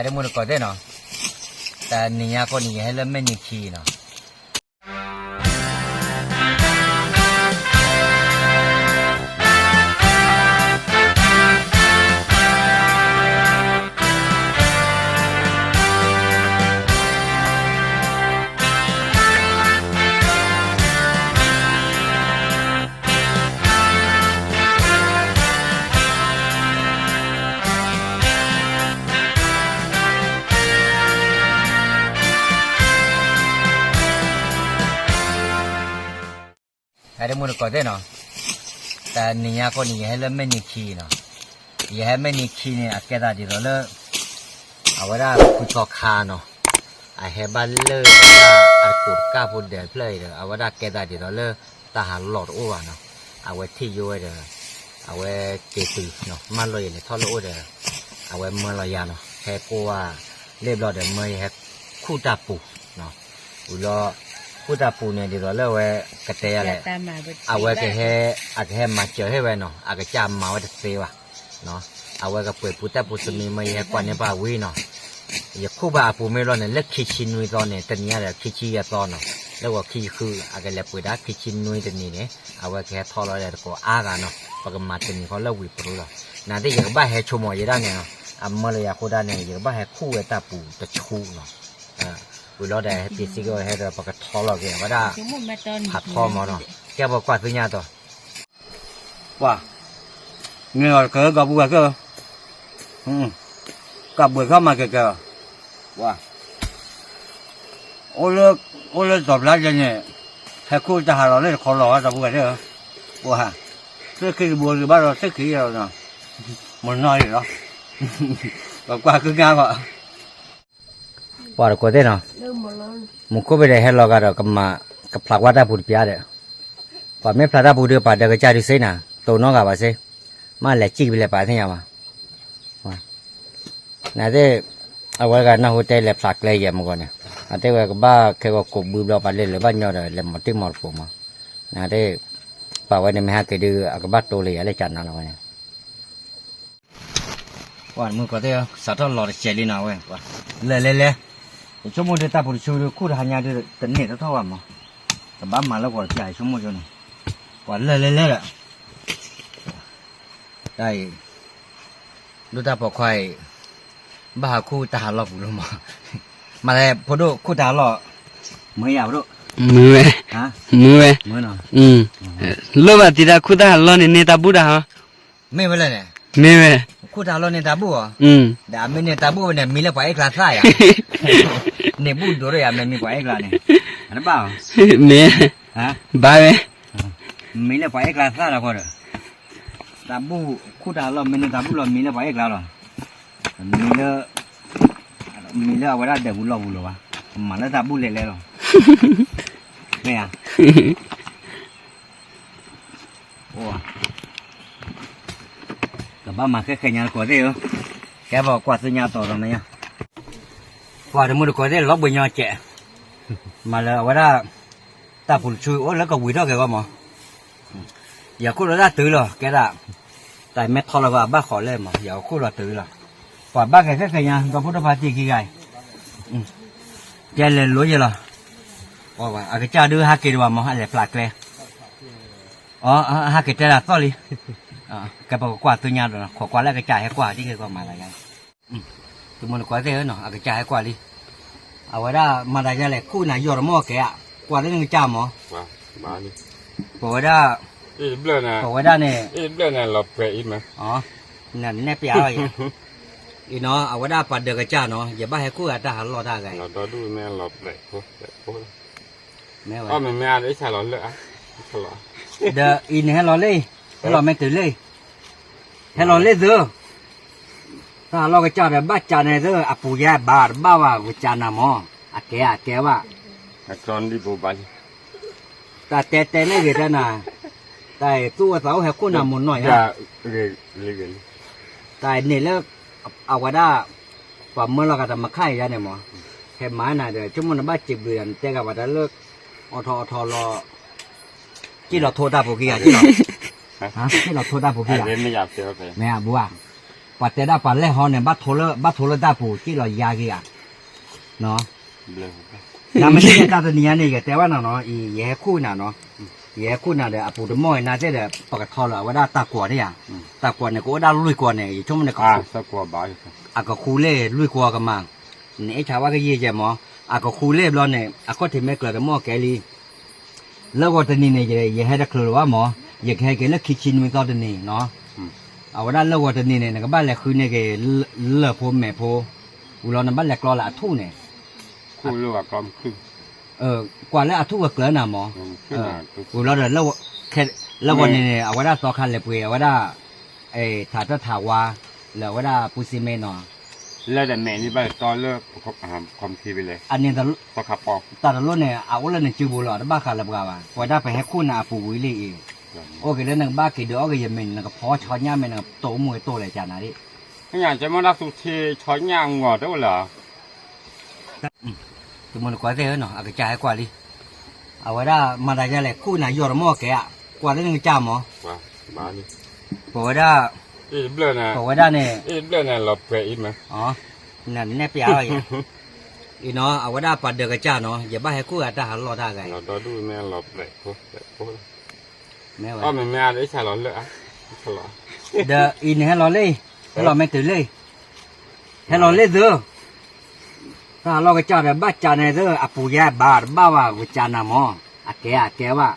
တမုၢ်တကိးသ့ၣ်နီၤ, တနံၤညါဃီန့ၣ် ယဟဲလၢမဲၢ်နံၤခံနီၤ. တမုၢ်တကိးသ့ၣ်နီၤ, တနံၤညါဃီန့ၣ် ယဟဲလၢမဲၢ်နံၤခံနီၤ. ယဟဲမဲၢ်နံၤခံန့ၣ် အကဲသးဒ်သိးလၢ အဝဲဒၣ်ဖုသီခါနီၤ, အဟဲဘၣ်လၢအတၢ်အတကိးတကၢ်ဖိဒဲးတဖျၢၣ်အံၤဒီး အဝဲဒၣ်ကဲသးဒ်သိးလၢ တၢ်ဟးလီၢ်တအိၣ်ဘၣ်နီၤ. အဝဲထံၣ်ယိဝဲဒီး အဝဲက့ၤတုၤနီၤ, မၢလီၤယလဲၤထီၣ်လၢအိၣ်ဒီး အဝဲမၢလီၤယၤနီၤ, ဟဲကိးဝဲလ့ၣ်ဘျီဒီး မၢယဟဲခူၣ်တၢ်ပူၤနီၤ. ဝံၤလီၤ ခူၣ်တၢ်ပူၤန့ၣ် ဒ်သိးလၢအဝဲကတဲယၤလဲၣ်, အဝဲကဟဲ အကဟဲမၤစၢၤဟ့ၣ်ဝဲနီၤ, အကစၢ်မၤဝဲတသ့ဘၣ် အဝဲကပှဲၤပူၤတၢ်ပူၤတမံၤ မၢယဟဲကွၢ်န့ၢ်ပှၤဝံၤနီၤ. ယခူၣ်ဘၣ်အပူၤမ့ၢ်ဘျီန့ၣ် လၢခံဆံနွံသီန့ၣ် တနံၤညါဒီး ခံဆံယဲၢ်သီနီၤ, လၢဂီၤခံဆံဃု အကလဲၤပှ့ၤဒၣ်ခံဆံနွံတနံၤန့ၣ် အဝဲကဟဲထီၣ်လီၤဒီးတကိးအါဂၤနီၤ, ပကမၤတနံၤဃီလၢဝံၤပရူၤလီၤ. နာ်သ့ၣ် ယကဘၣ်ဟဲဆိကမိၣ်ယဲဒၣ်န့ၣ်နီၤ, အမၢလီၤယၤအဃိဒၣ်န့ၣ် ယကဘၣ်ဟဲခူၣ်ဝဲတၢ်ပူၤတဆူနီၤ. ဝံၤလီၤဒီး ဟဲပ့ၤစ့ကဝဲဟဲဒီး ပကထီလီၤက့ၤဝဲဒၣ် ဖးထီမးနီၤ, ကဲပကွၢ်သ့ၣ်ညါတီၤ ပှၤ န့ၣ်လီၤကဂီၤပူၤဝဲကၢ, ကဘှံးခီမၤကဲကဲလီၤ, ပှၤ အိၣ်လၢတီၤဖျါကဲန့ၣ် ဟဲခူၣ်တၢ်ဟးလီၤလၢတခီလီၤဝဲ ဒီပုၢ်ဝဲၢ်သ့ၣ်ဧၢ, ပှၤ သ့ၣ်ခံတဘိဘၣ်ဒီးသ့ၣ်ခံလီၤ, မနီၢ်လီၤ, ပကွၢ်ကုညါဘၣ် ပှၤတကိးသ့ၣ်နီၤ, မူခိၣ်ဘ့ၣ်ဒီးဟဲလီၤဂာ်ဒီးကမၤ ကဖျးကွၢ်တၢ်ပူၤတပျၢ်ဒီး, ပှၤမ့ၢ်ဖျးတၢ်ပူၤဒီး ပှၤဒၢးကစၢ်ဒုးစ့နၤ တိၢ်နီၣ်ဂာ်ဘၣ်စ့, မ့ၢ်လဲၤစံၣ်ကဘျဲၣ်ပာ်သ့ၣ်ညါဘၣ်, နာ်သ့ၣ် အဝဲတဂၤနၢ်ဟူတဲလဲၤဖျးကျဲယဲၢ်မူကီၢ်န့ၣ်, အတဲဝဲကဘၣ်ခဲဂီၤကိးဘုဘျီ ပှၤလဲၤလၢၤဘၣ်ညီဒီး လဲၤမၤတံၢ်မၤတပိၤမး, နာ်သ့ၣ် ပှၤဝဲန့ၣ်မ့ၢ်ဟဲက့ၤဒုး အကဘၣ်တိၢ်လၢယၤလၢကၢနၤလီၤဝဲန့ၣ် ပှၤမုၢ်ကီၢ်သ့ၣ်ဧၢ စးထီၣ်လီၤတစဲးလံနီၤဝဲ, လဲၤလဲၤလဲၤ, ယဆိကမိၣ်ဒ်တၢ်ပူၤတဆူဒုး ခူၣ်တဟါညါဒုး တန့ၢ်တထီၣ်ဘၣ်မး, ကဘၣ်မၤလၢဂီၤတပျၢ် ယဆိကမိၣ်ကၠိန့ၣ်, ပှၤလဲၤလဲၤလဲၤဒီး, တၢ်အံၤ, ဒိၣ်တၢ်ပိာ်ခွါအံၤ, ဘၣ်ဟးခူၣ်တၢ်ဟးလီၢ်ပူၤလီၤမး, မၤလဲၤဖိဒိၣ်ခူၣ်တၢ်ဟးလီၢ်, မ့ၢ်ယၤဖိဒိၣ်, မ့ၢ်ဝဲ, မ့ၢ်ဝဲ, လိၣ်ဘၣ်တံၤတၢ်ခူၣ်တၢ်ဟးလီၢ်န့ၣ် န့ၢ်တၢ်ဘူၣ်တၢ်ဟီ မ့ၢ်ဝဲလဲၣ်န့ၣ်, မ့ၢ်ဝဲ, ခူၣ်တၢ်ဟးလီၢ်န့ၢ်တၢ်ဘူၣ်ဧါ, ဒီးအမ့ၢ်န့ၢ်တၢ်ဘူၣ်ဝဲန့ၣ် မံလၢပှၤအဲၣ်ကျါသၣ်ယၤ, န့ၢ်ဘူၣ်ဒိၣ်ဒီးယၤ မ့ၢ်မံပှၤအဲၣ်ကျါန့ၣ်, အတဘၣ်ဧါ, မ့ၢ်, ဘၣ်ဝဲ, မံလၢပှၤအဲၣ်ကျါသၣ်ဒီးဃီဒီး, တၢ်ဘူၣ်ခူၣ်တၢ်ဟးလီၢ် မ့ၢ်န့ၢ်တၢ်ဘူၣ်လီၤ မံလၢပှၤအဲၣ်ကျါလီၤ, မံလၢ မံလၢအဝဲဒၣ်ဒဲးပူၤလီၢ်ပူၤလီၤဘၣ်, မၤလၢတၢ်ဘူၣ်လဲၤလဲၤလီၤ, မ့ၢ်ဧါ, ကဘၣ်မၤဃဲဃဲညါတကိးသ့ၣ်ဧၢ, ကဲပကွၢ်သ့ၣ်ညါတီၤဒီးမ့ၢ်ညါ, ပှၤတမုၢ်တကိးသ့ၣ်လီၤဘှံးညီကဲး, မၤလၢအဝဲဒၣ် တၢ်ပူၤတဆူအိၣ်လၢကဝံၤထီၣ်က့ၤဂီၢ်မး, ယခိၣ်လီၤတၢ်တုၤလီၤ ကဲဒၣ်, တၢ်မ့ၢ်ထီလီၤဂီၢ်အဘၣ်ဃီလၢမး ယခိၣ်လီၤတုၤလီၤ, ပှၤဘၣ်ကဲဃဲဃဲညါ ဒီဖိတဖါတံၢ်ခံဂၤအံၤ, တဲလဲၤလိၤယဲလီၤ, အကစၢ်ဒုးဟးက့ၤဒံးဘၣ်မး အလဲၤဖျးကျဲ, အဟးက့ၤတဲလၢအသီၣ်လံ, ကဲပကကွၢ်သ့ၣ်ညါဒီး ခိးကွၢ်လၢအကစၢ်ဟဲကွၢ်ဒ်က့ၤဂီၢ်မၤလၢယါ တမုၢ်တကိးသ့ၣ်ဧၢနီၤ အကစၢ်ဟဲကွၢ်လံ, အဝဲဒၣ်မၤတၢ်ယါလဲၣ် ခိၣ်နၤယီၢ်တမီၢ်ကဲး, ကွၢ်လၢနကစၢ်မး, ပဝဲဒၣ်, ပဝဲဒၣ်န့ၣ်, နဲၣ်ပျးလီၤယၤ, အံၤနီၤ အဝဲဒၣ်ပှၤဒၢးကစၢ်နီၤ ယဘၣ်ဟဲခိၣ်ဂၤတၢ်ဟးလီၢ်တၢ်ဂၤ, ဒီးအံၤန့ၣ်ဟဲလီၤလၢ, ဟဲလီၤမ့ၢ်တုၤလၢ, ဟဲလီၤလၢသု တၢ်ဟးလီၢ်ကစၢ်ဒီးဘၣ်ကးန့ၣ်သု အပူၤယဲဘၣ်တဘၣ်ဘၣ် ကစၢ်နၤမး, အကဲအကဲဘၣ်, တၢ်တဲတဲလၢဂ့ၤတဲနၤ, တၢ်သူၣ်အိၣ်သးအိၣ်ဟဲခိၣ်နၤမးနီၢ်ယါ, တၢ်န့ၣ်လၢ, အဝဲဒၣ်, ပှၤမၢလီၤဂာ်တၢ်မခါအံၤယါန့ၣ်မး, ဟဲမၤနၤဒီး ဆိကမိၣ်နဘၣ်စံးဘျုးယၤ နတဲဂၤပှၤတၢ်လၢ, အိၣ်ထီၣ်အိၣ်ထီၣ်လီၤ က့ၢ်လီၤထိတၢ်ဖိခံဂၤ, က့ၢ်လီၤထိတၢ်ဖိခံဂၤ, မ့ၢ်အဘူးဧါ, ပှၤတဲဒၣ်ပှၤလဲၢ်ဟီန့ၣ် ဘၣ်ထိလၢတၢ်ပူၤ စ့ၣ်လီၤယါက့ၤဧါ, နမ့ၢ်တၢ်တနံၤညါန့ၣ် ယတဲဘၣ်နၤနီၤ, ယဟဲခိၣ်နၤနီၤ, ယဟဲခိၣ်နၤဒီး အပူၤတမီၢ်အံၤ နၤသ့ၣ်ဒီး ပကထီလီၤအဝဲဒၣ်တၢ်ကွီၤန့ၣ်ဧါ, တၢ်ကွီၤန့ၣ် ကအိၣ်ဒၣ်လွံၢ်ကွီၤန့ၣ် ယဆိကမိၣ်န့ၣ် အကဃူလၢလွံၢ်ကွီၤကမၤ, နအဲၣ်ဆါဘၣ်ကယံာ်ယဲမး, အကဃူလၢဘျီန့ၣ် အခီၣ်ထံးမ့ၢ်ကျၢၤတမီၢ်ကဲလံ လၢဂီၤတနံၤန့ၣ် ယဟဲတချုးလၢၤဘၣ်မး, ယကဟဲက့ၤလၢခံဆံနွံသီတနံၤနီၤ, အဝဲဒၣ်လၢဂီၤတနံၤန့ၣ် နကဘၣ်လဲၤဃုန့ၢ်က့ၤ လၢၢ်ဖိမဲာ်ဖိ, ဝံၤလီၤနဘၣ်လဲၤကျီလၢအထူၣ်န့ၣ်, ကွၢ်လၢအထူၣ်ဝဲကျၢၤနၤမး, ဝံၤလီၤဒီး လၢဂီၤန့ၣ်န့ၣ် အဝဲဒၣ်သီခါလဲၤပှ့ၤ အဝဲဒၣ် ထးတၢၢ်ထးဝါ လၢအဝဲဒၣ်ပူစံမ့ၢ်နီၤ, လၢတမဲာ်န့ၣ်ဘၣ်တီလၢ အန့ၣ် တၢ်တလိၣ်န့ၣ် အအိၣ်လၢနစုပူၤလီၤ တဘၣ်ဃးလၢပှၤဘၣ်, ပဝဲဒၣ်ပဟဲခိၣ်နၤအပူၤဝံၤလံအံၤ, အိၣ်က့ၤလၢနကဘၣ်က့ၤဒုးအီၣ်က့ၤယမဲာ်န့ၣ် နကဖီဆီညၣ်မဲာ်နကတိၢ်မူကတိၢ်လဲၤကနၤဒ် ကညၣ်ကဲမီၢ်ဒၣ်သူထံဆီညၣ်အဂီၤတအိၣ်လၢၤ တမုၢ်နကွၢ်သ့ၣ်ဧၢနီၤ အကစၢ်ဟဲကွၢ်လံ, အဝဲဒၣ်မၤတၢ်ယါလဲၣ် ခိၣ်နၤယီၤတမီၢ်ကဲဧါ, ကွၢ်လၢနကစၢ်မး, ပဝဲဒၣ်, ပဝဲဒၣ်န့ၣ်, နနဲၣ်ပျးအီၤယဲ, အံၤနီၤ အဝဲဒၣ်ပှၤဒၢးကစၢ်နီၤ ယဘၣ်ဟဲခိၣ်ဂၤတၢ်ဟးလီၢ်တၢ်ဂၤအံၤ, မ့ၢ်, ဒီးအံၤန့ၣ်ဟဲလီၤလၢ, ဟဲလီၤမ့ၢ်တုၤလၢ, ဟဲလီၤလၢသု, တၢ်ဟးလီၢ်ကစၢ်ဒီး ဘၣ်ကးန့ၣ်သု အပူၤယဲဘၣ်တဘၣ်ဘၣ် ကစၢ်နၤမး, အကဲအကဲဘၣ်,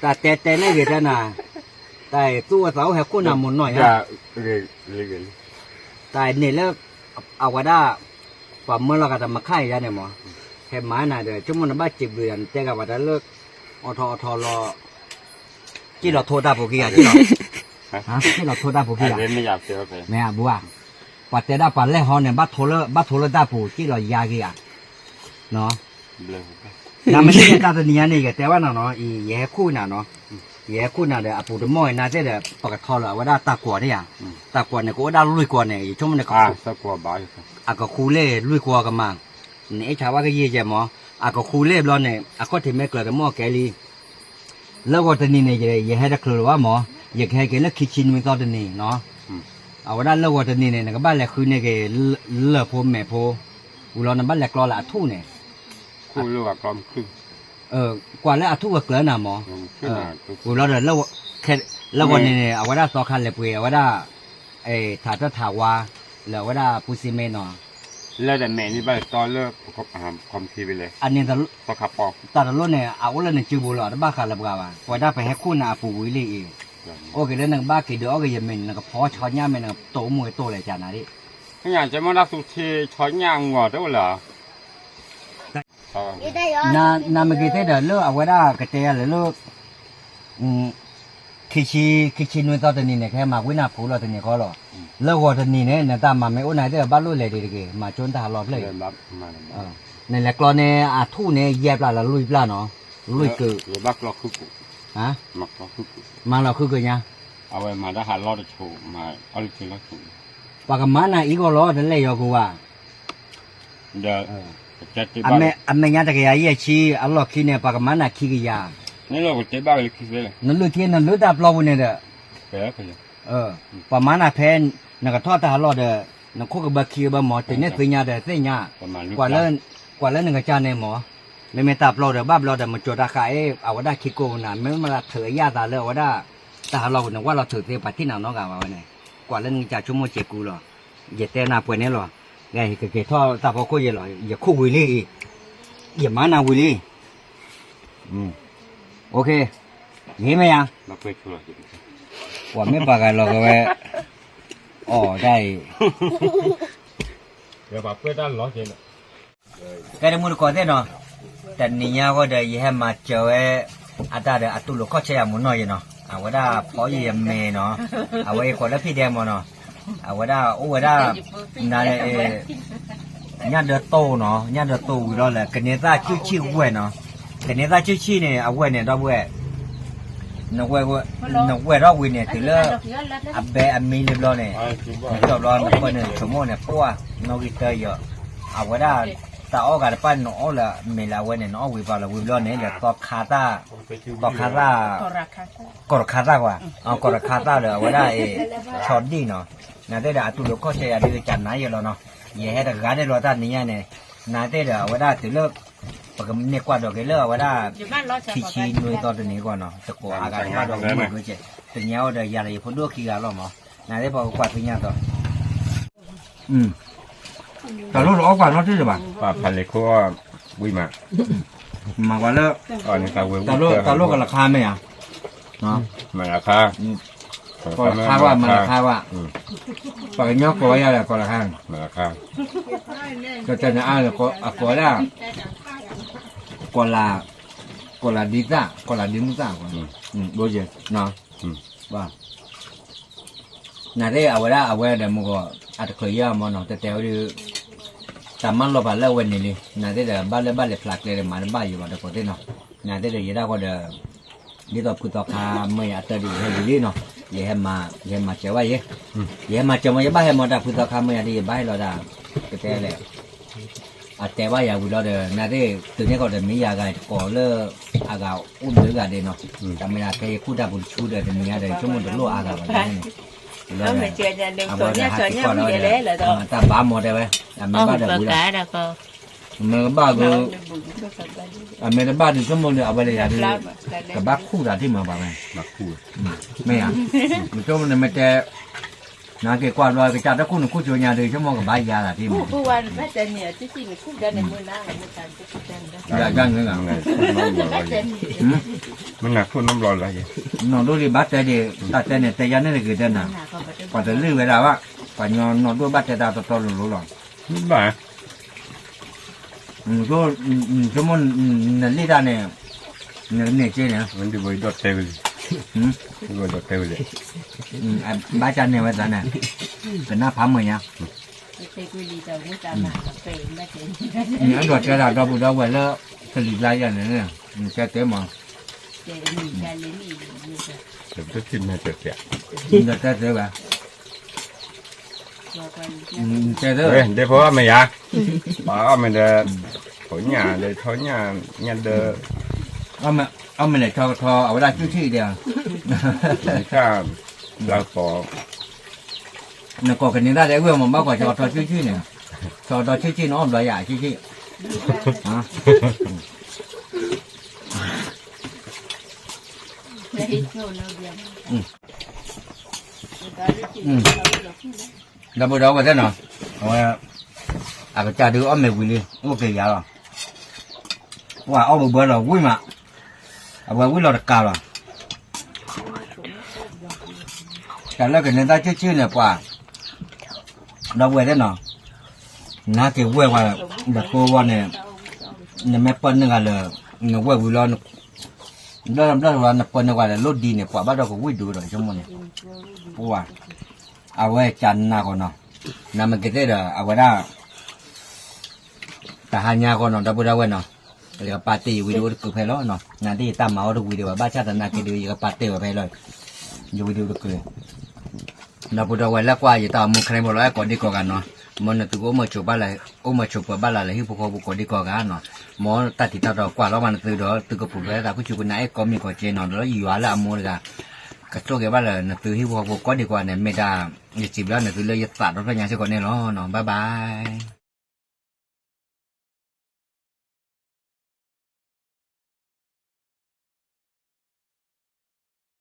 တၢ်တဲတဲန့ၣ်ဂ့ၤတဲနၤ, တၢ်အံၤသူၣ်အိၣ်သးအိၣ်ဟဲခိၣ်နၤမးနီၢ်ယါ, တၢ်အံၤန့ၣ်လၢ, အဝဲဒၣ်, ပှၤမၢလီၤဂာ်တမခါအံၤယါန့ၣ်မး, ဟဲမၤနၤဒီး ဆိကမိၣ်နဘၣ်စံးဘျုးယၤ နတဲဂၤပှၤတၢ်လၢ, အိးထီၣ်အိးထီၣ်လီၤ, စ့ၢ်လီၤထိတၢ်ဖိခံဂၤ, စ့ၢ်လီၤထိတၢ်ဖိခံဂၤ, မ့ၢ်အဘူးဧါ, ပှၤတဲဒၣ်ပှၤလဲၢ်ဟီန့ၣ် ဘၣ်ထိလၢတၢ်ပူၤ စ့ၢ်လီၤယါက့ၤဧါ, နမ့ၢ်တၢ်တနံၤညါန့ၣ် ယကတဲဘၣ်နၤနီၤ အံၤ ယဟဲခိၣ်နၤနီၤ, ယဟဲခိၣ်နၤဒီး အပူၤတမီၢ်အံၤ နၤသ့ၣ်ဒီး ပကထီလီၤအဝဲဒၣ်တၢ်ကွီၤန့ၣ်ဧါ, တၢ်ကွီၤန့ၣ် ကအိၣ်ဒၣ်လွံၢ်ကွီၤန့ၣ် ယဆိကမိၣ်န့ၣ် အကဃူလၢလွံၢ်ကွီၤကမၤ, နအဲၣ်ဆါဘၣ်ကယံာ်ယဲမး, အကဃူလၢဘျီန့ၣ် အခီၣ်ထံးမ့ၢ်ကျၢၤတမီၢ်ကဲလံ လၢဂီၤတနံၤန့ၣ် ယဟဲတချုးလၢၤဘၣ်မး, ယကဟဲက့ၤလၢခံဆံနွံသီတနံၤနီၤ, အဝဲဒၣ်လၢဂီၤတနံၤန့ၣ် နကဘၣ်လဲၤဃုန့ၢ်က့ၤ, လၢၢ်ဖိမဲာ်ဖိ, ဝံၤလီၤနဘၣ်လဲၤကျီလၢအထူၣ်န့ၣ်, ကွၢ်လၢအထူၣ်ဝဲကျၢၤနၤမး, ဝံၤလီၤဒီး, လၢဂီၤန့ၣ်န့ၣ် အဝဲဒၣ်သီခါလဲၤပှ့ၤ အဝဲဒၣ်, ထးတၢၢ်ထးဝါ, လၢအဝဲဒၣ်ပူစံမ့ၢ်နီၤ, လၢတမဲာ်န့ၣ်ဘၣ်တီလၢ, အန့ၣ်, တၢ်တလိၣ်န့ၣ် အအိၣ်လၢနစုပူၤလီၤ တဘၣ်ဃးလၢပှၤဘၣ်, ပဝဲဒၣ်ပဟဲခိၣ်နၤအပူၤဝံၤလံအံၤ, အိၣ်က့ၤလၢနကဘၣ်က့ၤဒုးအီၣ်က့ၤယမဲာ်န့ၣ် နကဖီဆီညၣ်မဲာ်နကတိၢ်မူကတိၢ်လဲၤကနၤဒ်, ကညၣ်ကဲမီၢ်ဒၣ်သူထံဆီညၣ်အဂီၤတအိၣ်လၢၤ နမ့ၢ်က့ၤသ့ၣ်ဒီးလၢအဝဲဒၣ်ကတဲယၤလဲၣ်လၢ, ခံဆံ, ခံဆံနွံသီတနံၤန့ၣ် ကဟဲမၤဝံနၢ်ဖူလီၤတနံၤဃီလီၤ, လၢဂီၤတနံၤန့ၣ် နတၢ်မၤမ့ၢ်အိၣ်နၤသ့ၣ်ဘၣ်လိၣ်လဲၤဒံးတဂ့ၤ မၤကၠိနတၢ်ဟးလီၢ်ဖျၢၣ်အံၤ, နလဲၤကျီန့ၣ်အထူၣ်န့ၣ် ယဲၢ်ပျၢ်လီၤလွံၢ်ပျၢ်နီၤ, လွံၢ်ကုာ်, မၤလီၤဃုကညါ, ပှၤကမၤနၤအံၤဂီၢ်လီၤ တလဲၤယီၤကဝၤ အမဲာ်ညါတကယၤယဲၢ်ဆံ အလီၢ်ခံန့ၣ် ပှၤကမၤနၤခံကယၤ, နလွံၢ်ထံ နလွံၢ်တၢ်ပျီပူၤန့ၣ်ဒီး, ပှၤမၤနၤဖဲ, နကထီၣ်တၢ်ဟးလီၢ်ဒီး, နခိၣ်ကဘၢခံကဘၢမး တုၤန့ၣ်သ့ၣ်ညါဒီးသ့ၣ်ညါ, ကွၢ်လၢနကစၢ်န့ၣ်မး, မ့မ့ၢ်တၢ်ပျီဒီးဘၣ်ဘျီဒီး မကၠိတၢ်ဃာ်အ့ၣ် အဝဲဒၣ်ခံကိးနၤ မ့မ့ၢ်လၢထုးအယၣ်သးလၢအဝဲဒၣ်, တၢ်ဟးလီၢ်ပူၤန့ၣ် ဝၢ်လီၤထုးသ့ ပှၤထံၣ်နၤနီတဂၤဘၣ်ဝဲန့ၣ်, ကွၢ်လၢနကစၢ်ဆိကမိၣ်စ့ၢ်ကီးလီၤ, ယတဲနၤပှဲၤန့ၣ်လီၤ, ယကက့ၤထီၣ်တၢ်ဖီခိၣ်ယဲလီၤ ယခိၣ်ဝံၤလံအံၤ, ယမၤနၤဝံၤလံ, ယဟ့ၣ်မ့ၢ်ယါ, ပှၤမ့ၢ်ပှၤဂၤလီၤကဝဲ, အီၣ်တၢ်အံၤ, ကဲတမုၢ်တကိးသ့ၣ်နီၤ, တနံၤညါအဂီၢ်ဒီး ယဟဲမၤစၢၤဝဲ, အတၢ်ဒီးအတူၢ်လိာ်ခီၣ်ဆၢယၤမုၢ်နီၢ်ယဲနီၤ, အဝဲဒၣ်ဖီယံာ်ယမဲာ်နီၤ, အဝဲအံၤကိးလၢဖံဒဲမၢ်နီၤ, အဝဲဒၣ်အိၣ်ဝဲဒၣ်, န, ညၣ်ဒၢတိၢ်နီၤ ညၣ်ဒၢတိၢ်ဝံၤလီၤလၢ ကန့သၣ်စုၣ်ဆံၣ်ဝဲၢ်နီၤ, ကန့သၣ်စုၣ်ဆံၣ်န့ၣ် အဝဲၢ်န့ၣ်ဒီပုၢ်ဝဲၢ် နဝဲၢ်ထီၣ်ဝံၤန့ၣ် တုၤလၢအဘဲအမံလံဘျီန့ၣ်, နကၠီဘျီနခိၣ်န့ၣ် ဆိကမိၣ်န့ၣ် ပှၢ်, နီၣ်ဂံၢ်တၢယီၤ, အဝဲဒၣ်, တၢ်အီၣ်ဂၤတဖၣ်န့ၣ် နအီၣ်လၢမဲာ်လၢအဝဲန့ၣ် နအီၣ်ဝံၤပှၤလီၤ ဝံၤဘျီန့ၣ် ဒီးသီခါသၣ်, သီခါသၣ်, ကီၢ်တခါသၣ်ကွၢ်, ကီၢ်တခါသၣ်လၢအဝဲဒၣ်အံၤ ဆီဒံၣ်နီၤ, နာ်သက့ဒီး အတူၢ်လိာ်ခီၣ်ဆၢယၤဒုးကနၤယဲလီၤနီၤ, ယဟဲတဂၤန့ၣ်လီၤတၢ်နံၤညါန့ၣ်, နာ်သက့ဒီး အဝဲဒၣ်တုၤလၢ ပကန့ၢ်ကွၢ်ဒီးက့ၤလၢအဝဲဒၣ် ခံဆံနွံသီတနံၤအဂီၢ်နီၤ, တကိးအဂၤတဖၣ်ဒီးမုၢ်ဂ့ၤကဲ, တနံၤအံၤဒီးယၤဒီးယဖိဒိၣ်ခံဂၤလီၤမး, နာ်သက့ပကကွၢ်သ့ၣ်ညါသီ တၢ်လိၣ်တအီၣ်ကွၢ်နီတဘၣ်, ပဖးလဲၤခိၣ်အီၣ်ဝံၤမး, မၤကွၢ်လၢ တၢ်လိၣ်ကလၤခါမ့ၢ်ဧါ, မၤလၤခါ, ကလၤခါကွၢ် မၤလၤခါကွၢ်, ပှၤကညီကိးဝဲယၤဒီးကလၤခါ, မၤလၤခါ, ကတၢၢ်န့ၣ်အါလၢအကိးဒၣ်, ကလၤ, ကလၤဒ်သၣ်, ကလၤဒ်မုၢ်သၣ်, ဘိယဲ, ဘၣ် နာ်သက့အဝဲဒၣ်အဝဲဒီးမုၢ်ဂီၤ အတချုးယဲၢ်မးနီၤ တဲတဲဝဲဒၣ် တၢ်မၤလီၤပာ်လၢအဝဲန့ၣ်လံ, နာ်သက့ဒီး ဘၣ်လၢဘၣ်လဲၤဖျါကျဲဒီးမၤတဘၣ်ယံၤဘၣ်တကိးသ့ၣ်နီၤ, နာ်သက့ဒီး ယဲဒၣ်ဃီဒီး ဒ်သိးဖုသီခါမၢယၤအတၢ်ဒုးယဟဲယံၤလံနီၤ, ယဟဲမၤစၢၤဝဲယဲ, ယဟဲမၤစၢၤမး ယဘၣ်ဟဲမၤတၢ်ဖုသီခါမၢယၤဒီး ယဘၣ်ဟဲလီၤဒၣ်, ကတဲလဲၣ် အတဲဘၣ်ယၤဝံၤလီၤဒီး နာ်သက့ တုၤန့ၣ်ကီးဒီး မ့ၢ်ယၤဂၤတကိးလၢ အဂၤအိၣ်ဘျုးဂၤဒဲးနီၤ, တၢ်မ့ၢ်ဒၣ်ခဲအံၤ ခိၣ်တၢ်ပူၤတဆူဒီး တနံၤညါဒီး ဆိကမိၣ်တလိၣ်အါဂၤဘၣ်န့ၣ်, အဝဲဒၣ် တၢ်ဘၣ်မၤတဲဝဲ, အမ့ၢ်ဘၣ်ဒီးဝံၤလီၤ, မ့ၢ်ကဘၣ်က အမ့ၢ်တဘၣ်ဒီး ဆိကမိၣ်ဒီး အဝဲဒၣ်ယၤဒီး ကဘၣ်ခူၣ်တၢ်ထံၣ်မးဘၣ်ဝဲ, မ့ၢ်ဧါ, နဆိကမိၣ်နမ့ၢ်တဲ နာ်က့ၤကွၢ်ဘျီ ကစၢ်တခူၣ်နခူၣ်ကၠိညါဒီး ဆိကမိၣ်ကဘၣ်ယၤတၢ်ထံၣ်မး, မ့ၢ်နခိၣ်နီတဘျီလီၤ, နီၢ်ဒိၣ်ဒံးဘၣ်တဲဒံး တၢ်တဲန့ၣ် တဲယၤန့ၣ်တဂ့ၤတဲနၤ, ပှၤတလုၢ်ဝဲဒၣ်ဘၣ်, ပှၤညီနီၢ်ဒိၣ်ဘၣ်တဲတၢ်တီတီလိၤလိၤလီၤ, ဘၣ် ဆိကမိၣ် နလံၣ်တၢ်န့ၣ်, နန့ၢ်က့န့ၣ်, ဒီးတဲဝဲလံ, ဒီးတဲဝဲလံ, ဘၣ်တၢ်န့ၢ်ဝဲသးန့ၣ်, ကနၣ်ဖးမုာ်ညါ, အဲၣ်ဒိးတဲဒၣ်ဒီပုၢ်ဒီဝဲၢ်လၢ ကလံၤကျါယၤန့ၣ်, နတဲတဲမး, နတဲတဲဝဲ, တဲတဲ, ဒဲဖိအီၣ်မ့ၢ်ယၤ, ပှၤအီၣ်မ့ၢ်ဒီး, ထီညၣ်ဒီးထီညၣ်, ညၣ်ဒီး, အီၣ်မ့ၢ်လဲၤထီကထီ အဝဲဒၣ်စုဆံၣ်ဒီး, တၢ်, လၢပီၤ, နကိးကန့ၢ်တၢ်ဒီးအဂ့ၢ်မး ဘၣ်ကွၢ်ထီကထီစုဆံၣ်န့ၣ်, ထီကထီစုဆံၣ်န့ၣ် အီၣ်ဘျီယၤစုဆံၣ် ဒီပုၢ်ဒီဝဲၢ်သ့ၣ်နီၤ, အဝဲ, အကစၢ်ဒုးအီၣ်မ့ၢ်ဝံၤလံ အိၣ်က့ၤယၤလီၤ, ပှၤအီၣ်ဘၢဘၢလီၤဝံၣ်မး, အဝဲဝံၣ်လီၤတကးလီၤ, တၢ်လၢကန့ၢ်တၢ်စုဆံၣ်န့ၣ် ပှၤ, ဒီပုၢ်ဝဲၢ်သ့ၣ်နီၤ, နဟးက့ၤဝဲၢ်ဝဲ, ဒီးကိးဝဲန့ၣ်, နမ့ၢ်ပၢၢ်န့ၢ်ဂၤလၢ, နဝဲၢ်ဝံၤလီၤ, ဘျီဘျီလီၤ နပၢၢ်န့ၢ်ဂၤလၢလိၣ်ဒံးန့ၣ် ပှၤဘၣ်ဒီးကဝံၣ်ဒိၣ်ဒီး ဆိကမိၣ်န့ၣ်, ပှၤ, အဝဲကနၣ်ကီးနီၤ, နမ့ၢ်က့ၤသ့ၣ်ဒီး အဝဲဒၣ် တဟါညါဃီနီၤ ဒီပုၢ်ဒီဝဲၢ်နီၤ, ယကပာ်တ့ၢ်ယဝံၤဒီးအိၣ်တကုာ်ဖဲလီၤနီၤ, နာ်သက့ယတၢ်မၤအိၣ်တဝံၤဒံးဘၣ် ဘၣ်ဆၣ်သနာ်က့ဒီး ယကပာ်တ့ၢ်ဝဲဖဲလီၤ, ယဝံၤဒီးအိၣ်တကုာ်, ဒီပုၢ်ဒီဝဲၢ်လၢကွၢ်ယတၢ်အိၣ်မူခဲန့ၣ် ဘၣ်လီၤအဲၣ်ကိးဒံကိးဂၤနီၤ, မ်နသုကအိၣ်မုာ်ဆိးပၢၤဘၣ်လၢ်လၢဟံၣ်ဖိဃီဖိကိးဒံကိးဂၤနီၤ, မ်တၢ်တံၤတၢ်တီကွၢ်လီၤဘၣ်နသုဒီး သုကပူၤဖျဲးသးခုဆူကနၣ် အဲၣ်ကီမံၤကီးက့နီၤ ဒီးယွၤလၢအမိၢ်တဂၤ ကဆိၣ်ဂ့ၤဘၣ်လၢနသုဟံၣ်ဖိဃီဖိကိးဒံကိးဂၤန့ၣ် မ့ၢ်ဒၣ် ယစံးဘျုးနသုလၢယသးဒီဖျၢၣ်ညါစ့ၢ်ကီးန့ၣ်လီၤနီၤ, bye bye.